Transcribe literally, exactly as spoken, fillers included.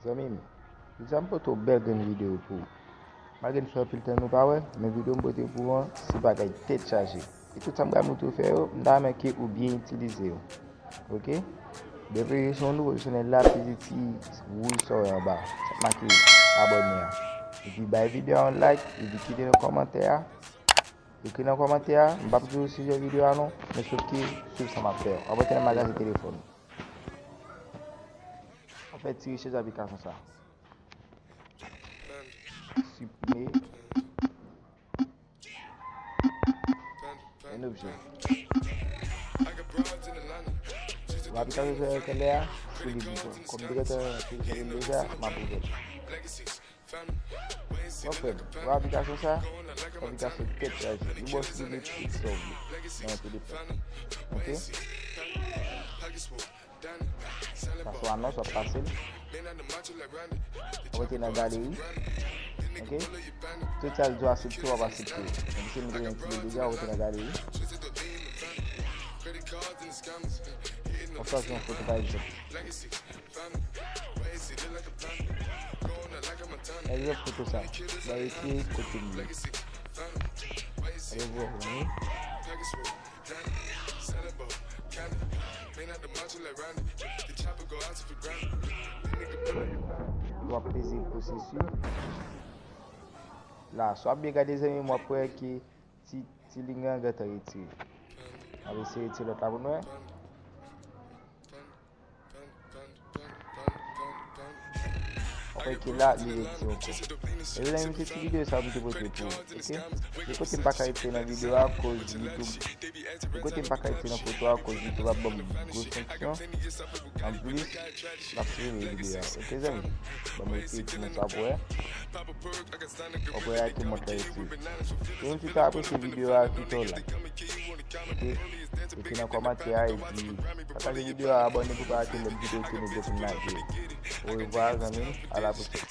Zanmi m, jodi a m pote yon bèl grenn videyo pou ou. Malgre n fè anpil tan nou pa wè, men videyo m pote pou ou an, se bagay tèt chaje. E tout sa m pral montre w fè yo, m ta renmen ke ou byen itilize yo. Oke? Depi se yon nouvo chanèl la, peze ti wouj sa w wè anba, sa k make abòne a. Epi bay videyo a yon like, epi kite nan kòmantè a. Ekri nan kòmantè a, m p ap di w sijè videyo a non, men sòf ke swiv sa m ap fè yo. Anba tèlè magazen telefòn. Anfèt, ti rechèz aplikasyon sa. Siprime. Un objet. Aplikasyon sa yo kenbe a, se li pou kòm direktè telefòn deja, m ap ouvè. Bon, frè m, wè aplikasyon sa, aplikasyon tèt chaje. Li ba w sou li tout sa w vle nan yon telefòn. Oke? Sa se yon anons, w ap pase l. W ap rete nan galeri. Oke? Tout sa l di w aksepte, w ap aksepte. Menm si m te gen ti deja, w ap rete nan galeri. W ap chwazi yon foto, pa egzanp. Egzanp foto sa. Ba ekri kote m ye. Alò, vwè, wi. W ap peze posesi. La, si w ap byen gade, zanmi m, w ap wè ke ti, ti liy lan gentan retire. N ap eseye retire lòt la pou nou wè. Apre ke la, li retire ankò. Mezanmi, se ti videyo sa m te pote pou ou, oke? Gen kote m pa ka retire nan videyo a, akoz YouTube, gen kote m pa ka retire nan foto a, akoz YouTube ap ban m gwo sanksyon. Anplis, m ap siprime videyo a, oke, zanmi? Ban m retire ti moun sa pou wè. Apre a, ki mòd la retire. Si w ta apresye videyo a, kite yon like. Oke? Ekri nan kòmantè a epi pataje videyo a, abòne pou pa rate lòt videyo ke nou gen pou n lage. Orevwa, zanmi m. A la pwochèn.